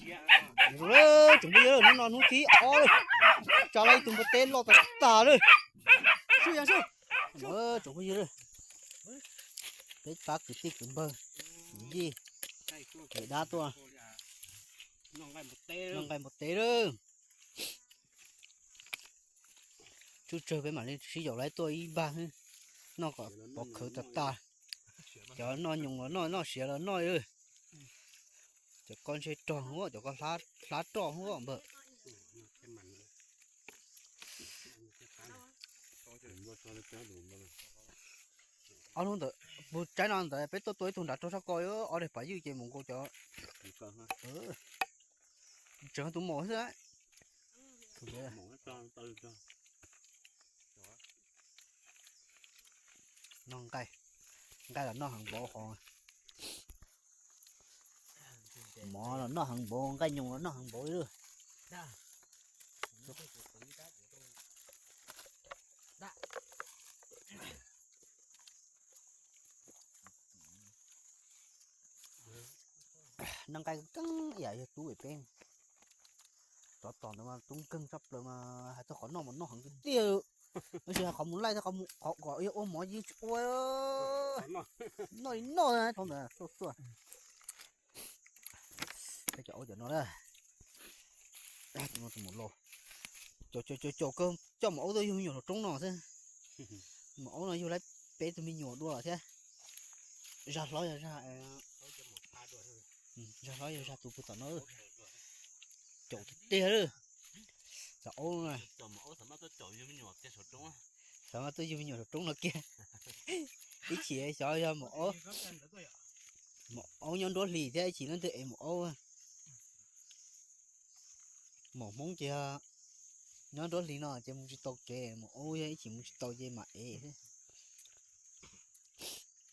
Tsoom phooj ywg, hnub no hnub thib ob lawm, tsa lawm ib tug npua teb loj tas tas lawm. Tsoom phooj ywg, peb pab kwv tij kwv npawg, yij, dab tuaj noj nqaij npua teb lawm. Tsuj tsawg peb mam li sib yaum lawv tuaj ib npag, noj kom pov khawv tas tas. Cov noj nyoos los noj, noj siav los noj. Cov ko ntshe rog huab, cov ko hlab roj huab npawg. Ob hnub ntawd puag tsaib no ntawd peb tuaj tua ib tug nrad rog sab ko, ob daim pav ywj ces mus nkaus cov, tseem tus maum xwb. Noj nqaij, nqaij los noj heev npaum hov, mov los noj heev npaum, nqaij nyoos los noj heev npaum li. Noj nqaij keeb ib yam yog tub peb, tsov tom ntawd mas tub nkeeg tshaj plaws mas hais txog qhov noj mas noj heev tiag tiag. Tab sis hais qhov mus laij thiab qhov kom yog ua mov yeej tsis ua, noj li noj thaum ntawd tuaj tuaj. Peb cov aub cov no na, tus no tus maum laus, caum caum caum kawg coj maum aub tuaj yug me nyuam saum roob no xwb. Maum aub no yug lawv peb tug me nyuam dua lawm thiab. Zaj hlob yog zaj, zaj hlob yog zaj tus puag tom no. Caum tiag tiag lawm. Cov aub no, xyov mas tuaj yug me nyuam saum roob no kiag. Ib chim xyov yog maum aub, maum aub nyob nruab hlis thiab ib chim leej twg ev maum aub. Maum Hmoob ces nyob nruab hlis no ces mus tsis tau kev, maum aub yog ib chim mus tsis tau ces mam ev xwb.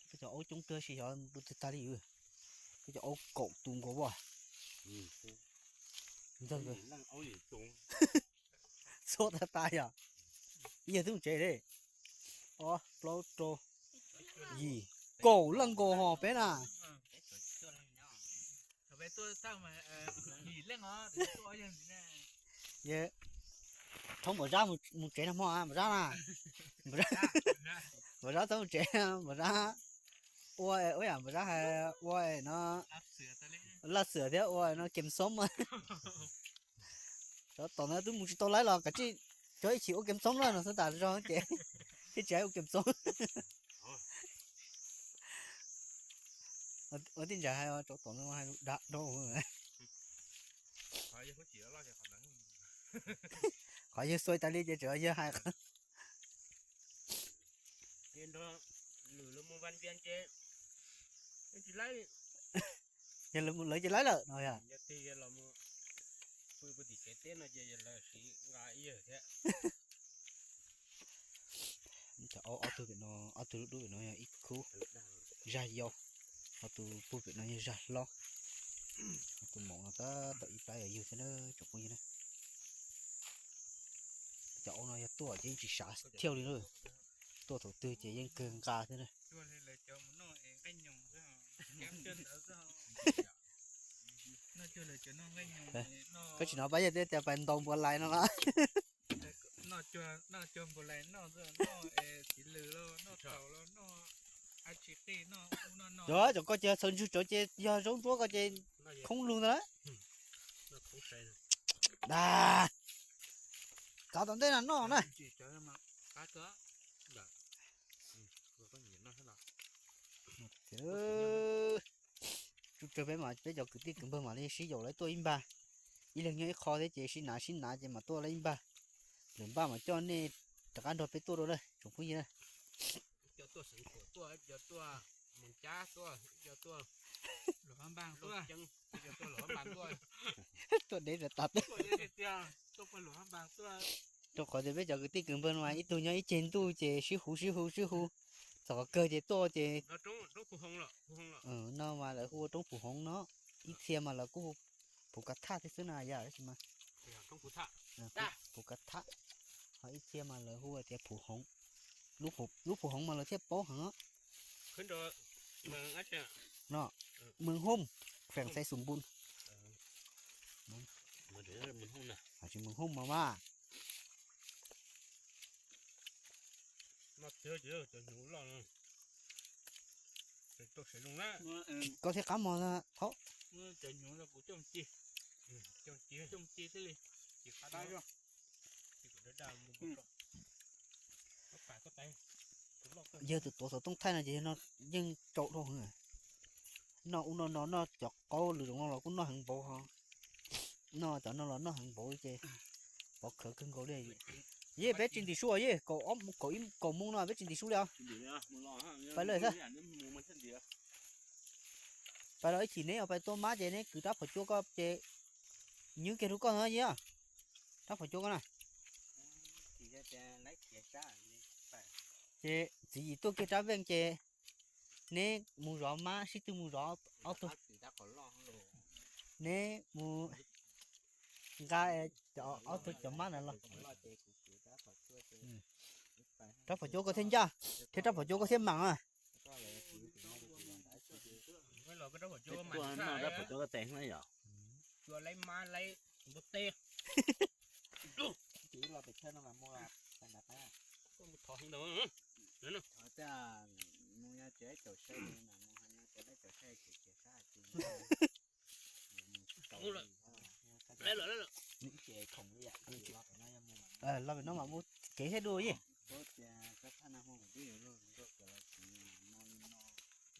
Peb cov aub coob kawg si xyov tus twg tag li. Peb cov aub kaum tus nkaus as. Ntxawg, txhua tag tas yog, ib yawg twb mus tsev li. Ob plaub rau yim, kaum leej nkaus hos peb na. Thoob Npam Zab mus tsev no hmo, Npam Zab na, Npam Zab txhob mus tsev, Npam Zab ua, ua yam Npam Zab hais ua no, laj xwm thiab ua no kem xoob. Tsov tom ntawd twb mus tsis tau lawm los kav tsij cov ib chim ua kem xoob lawm no xwb tas zog ces thiaj tsis hais ua kem xoob. Ua tij ntsa hais tsov tom ntawd hais lus dag dhau. Qhov yawg xuas tas li ces tseem yawg hais. Yog lawv ces lawv lawm no yog. Cov aub ob tug pem no, ob tug lub dub pem no yog ib khub zaj yau, ho tus puag pem no yog zaj hlob, ho tus maum no tab tom ib plab yog yug thiab na tsoom phooj ywg na. Cov aub no yog tuaj ces yeej tsis xav thiaj li na, tuaj thaum twg ces yeej kawg nqa thiab na. Koj tsis hnov pab yawg tias pais ntaus npua lais no los? Yog cov koj ces txhawv ntswg rau ces yog zaub ntsuab koj ces khoob lug ntag lawm. Dag, txav tom ntej na noj na. Tsuj tsawg peb mas peb cov kwv tij kwv npawg mam li sib yaum lawv tuaj ib npag, ib leeg nyob ib qho thiab ces sib nav sib nav ces mam tuaj lawm ib npag. Lwm npaj mas coj nej rov qab nrog peb tuaj dua na tsoom phooj ywg na. Tuaj deb tas tas. Rau qhov tias peb cov kwv tij kwv npawg no mas ib tug nyob ib ceg ntuj ces sib hu sib hu sib hu, txog qhov kawg ces tuaj ces no mas lawv hu ua roob Phuv Hoov no, ib txhia mas lawv kuj hu Phuv Kav Thaj thiab xwb na yom, tab sis mas Phuv Kav Thaj, ho ib txhia mas lawv hu tias Phuv Hoov. Lub Phuv Hoov mas lawv thiaj paub heev. No, Mws Hooj, Feem Xais Xum Npun. Tsis mus hoob mas mas. Koj thiaj qab mos thab. Yawg tus tuav xov tooj thaij no ces no yeej tsau dhau heev. Noj ub noj no, noj cov qaub lwm zoov no los kuj noj heev npaum ho. Noj cov no los noj heev npaum li ces pov khawv kawg nkaus li. Yej peb tsis ntim su os yej, kaum ob kaum ib kaum moos no peb tsis ntim su li os. Pais lawm xwb. Pais los ib chim neb yuav pais tua mab ces neb kwv rab phom cua koj ces nywb kiag rau koj no yej. Rab phom cua koj na. Ces txiv yim tuaj kiag rab veej ces neb mus zov mab sib tw mus zov ob tug. Neb mus nqa ob tug cov mab na los. Rab phom cua koj thiaj ncaj thiab rab phom cua koj thiaj mam na. Los pem no mas mus kev thiab dua yej.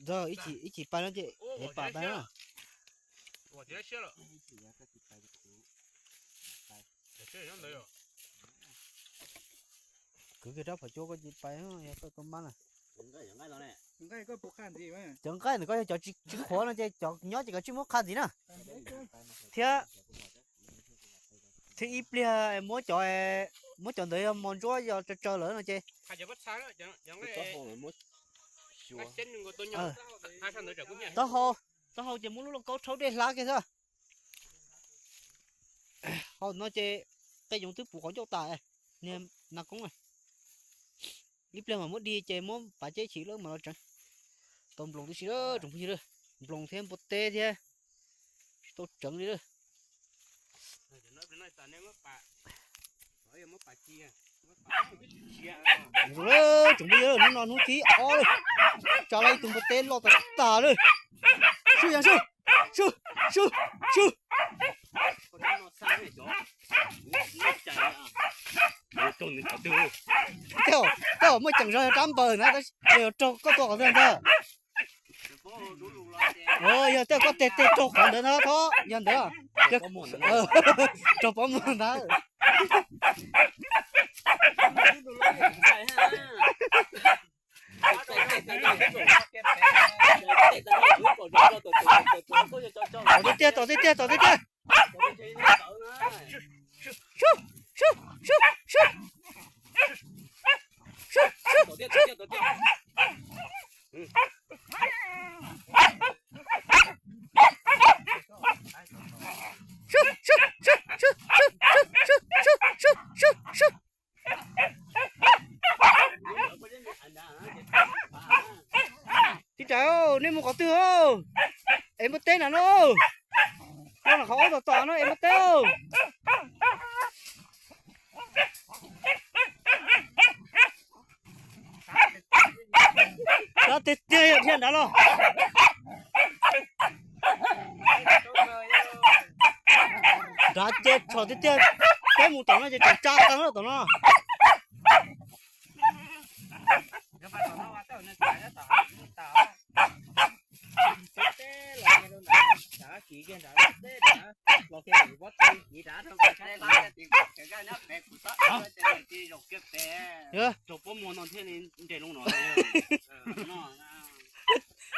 Ntxawg, ib chim pais no ces ev pam pais na. Kwv kiag rab phom cua koj cia pais yog koj tua mab na. Cov nqaij ntawm koj yog cov tsis qhuav no ces cov nyob ces koj tsij muab qha ntxiv na. Thiab thiab ib pliag muab cov, muab cov ntawd yog mos ntsuab yog tsaws tsaws lawm no ces taub hau, taub hau ces muab lub lauj kaub rhaub dej hlab kiag xwb. Hau no ces qe yoov twb puv qhov ncauj tas, niag nas koob. Ib pliag mas muab di ces muab pav ceb chim lawm mas los tseev. Tau nploos tib si lawm tsoom phooj ywg, nploos thiab npua teb thiab. Tsis tau tseev li lawm. Tsoom phooj ywg, hnub no hnub thib ob lawm, tsa lawm ib tug npua teb loj tas tas lawm. Sub yas sub, sub, sub, sub. Tej zaum muaj ceem zog yog rab npaws ntag, yuav raug koj tua qhov twg ntag. Yog tej koj tes tes raug qhov ntawd ntag, yog ntawd, raug pob muag ntag. Tom tiag tiag, tom tiag tiag, tom tiag tiag. Sub, sub, sub, sub. Sub, sub, sub. Tib tsav, nej mus qhov twg os? Es npua teb na no. Nyob qhov ub tom tom no es npua teb. Nrad tiag tiag, dhia nrad los. Nrad ces tshom tiag tiag, peb mus tom no ces tseem tsa qees lawm tom no.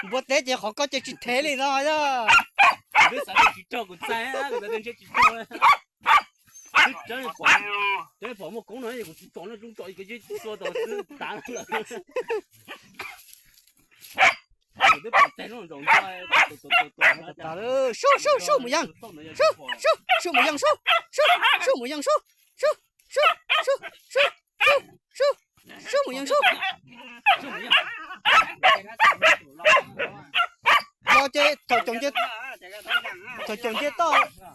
Npua teb ces qhov koj ces tsis thev li no yog. Twb xav tias tsis raug kuv txais, kuv xav tias ntshe tsis raug. Twb tseeb, twb pom muaj koob no kuv tsis tsom no, zoo tsom kuv tsis txua tau xwb tav lawm. Twb pom tag lub nroos ntag. Sub sub sub mus yeej, sub sub sub mus yeej, sub sub sub mus yeej, sub sub sub sub sub sub sub sub sub mus yeej sub. Los ces thaum coom nce, thaum coom nce toj,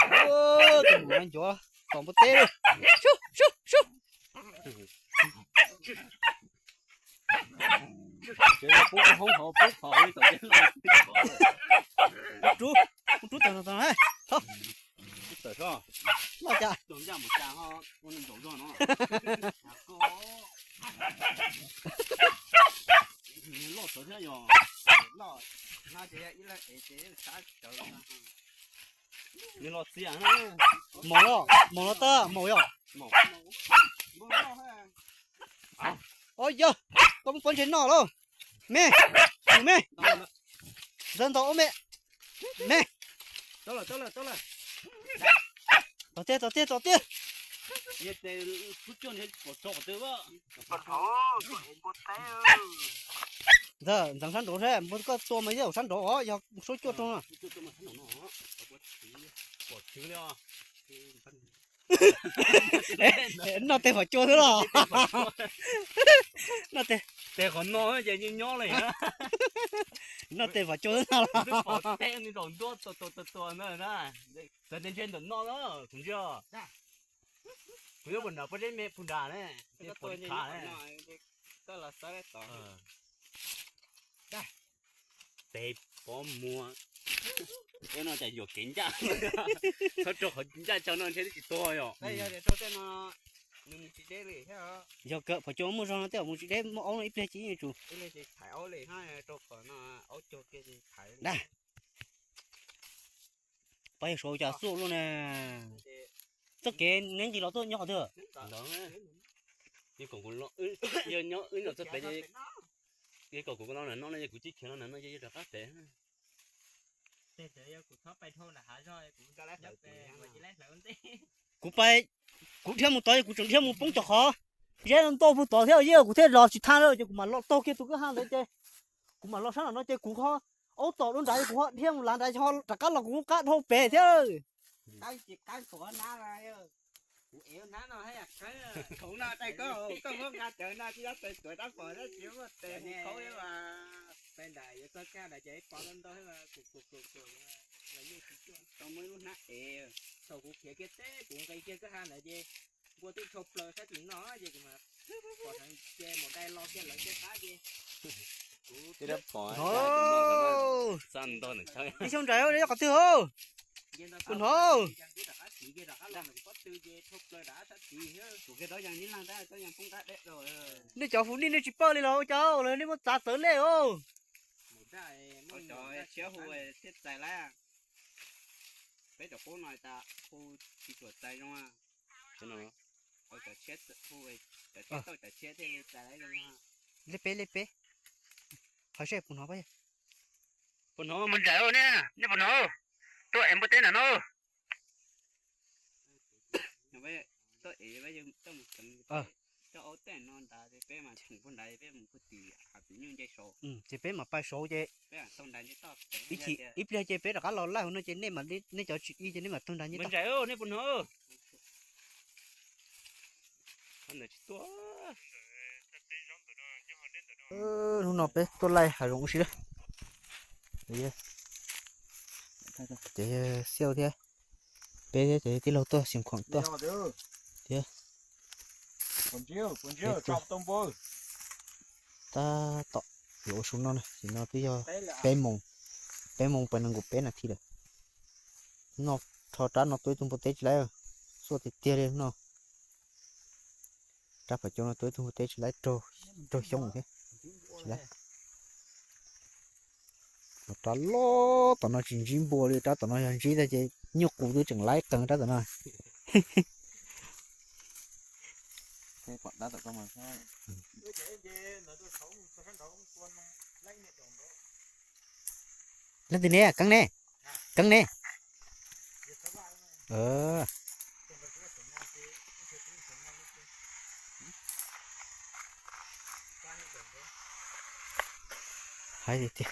Tus mus ncuav tom npua teb li. Sub, sub, sub. Ces pub hoob hauv pub hauv li tom. Rub, rub tawm tawm, thov. Tawm soj. Loj cas. Tus ncaj mus cas ho ua nws ntaus zog no. Loj tawv thiab yog. Loj no ces yog ib leeg ev ces sab tawv. Nws los txias na. Maum los, maum los tau, maum yog. Os yog, koj muab pob ntseg noj lauj. Me, tus me. Ntxawg ntaus ua me. Me. Tau tiag, tau tiag, tau tiag. Ntxawg, ntxeev sab nraud seb, npua koj tua mas yeej sab nraud os, yog suab cuaj rau. Noj tes phom cua xwb los? Noj tes, tes qhov no ces nyob nyob li. Noj tes phom cua xwb no los? Twb pom teb nws zaum ntuaj tua tua tua tua ntawd na. Txawv tes ntshe ntawm no na, kuv ntsia. Kuv yuav puas nram pob zeb me puag nrad ne, pom li khav ne. Tes pov muag. Eb, no cas yuam kev ncaj. Txhob rau qhov ncaj tsawv no ntshe twb tsis tuag yom. Yog kawm phom cua muaj zog no tej zaum mus tsis deb, muaj aub no ib pliag ces yeej yuav tsum. Pab yog suav cas xuj luaj na. Txoj kev neb nqis los tuaj nyob qhov twg? Kom kuv nyob wb nyob txoj pem, kom kuv no no no kuv tib khiav no no ces rov qab pem. Kuv pais, kuv dhia mus tod es kuv tseem dhia mus poob cov qhov zeb ntau puag tod thiab yeej kuv thiaj los tsis thaj lawm ces kuv mam los taug kiag tus kwj ha ntawd ces kuv mam los sab nram no ces kuv ho aub tom dua nrad es kuv ho dhia mus lav nrad ho rov qab los kuv qab dhau pem thiab. Thaum kuv khiav kiag teb kuv nqis kiag kwj ha ntawd ces npua twb dhau plaws sab tim no ces kuv mam pom sawv ces mus dai lo kiag lawv kiag qab ces kuv Ib xyoo nraim nyob qhov twg hauj? Puas hnov? Nej cov hu nej, nej tsis paub li los ua cas nej muab txav txawv nej os. Peb cov qub no tas hu tsis tshua txais zoo. Cov tshiab hu, cov tshiab tau cov tshiab thiaj li txais zoo. Lej peb, lej peb. Qhov seb puas hnov pab yog. Puas hnov mus nraim ne, nej puas hnov? Tuaj ev npua teb ntawm no. Ces peb mam pais saud ces ib chim ib pliag ces peb rov qab los laij hauv no ces nej mam, nej cov tsis ib ces nej mam taug nrad nce toj. Hnub no peb tuaj laij hav zoov ua si lawm. Ces Xiauj thiab peb thiab cov tij laug tuaj xeem khoom tuaj thiab. Tab tom yuav ua su noj na, nim no twb yog peb moos, peb moos pas nees nkaum peb nas this lawm. Noj rho rab no tua ib tug npua teb tsis laib, xuaj tiag tiag li no. Rab phom cua no tua ib tug npua teb tsis laib, raug xyoob thiab. Tsis laib. Rab loj tom no tsis ntsib npua li, rab tom no yog ntsib tag ces nyuj qus twb tseem laib qees rab tom no. Pom dab tom koj mas. Leej twg ne, Keeb ne? Keeb ne? Hais tiag.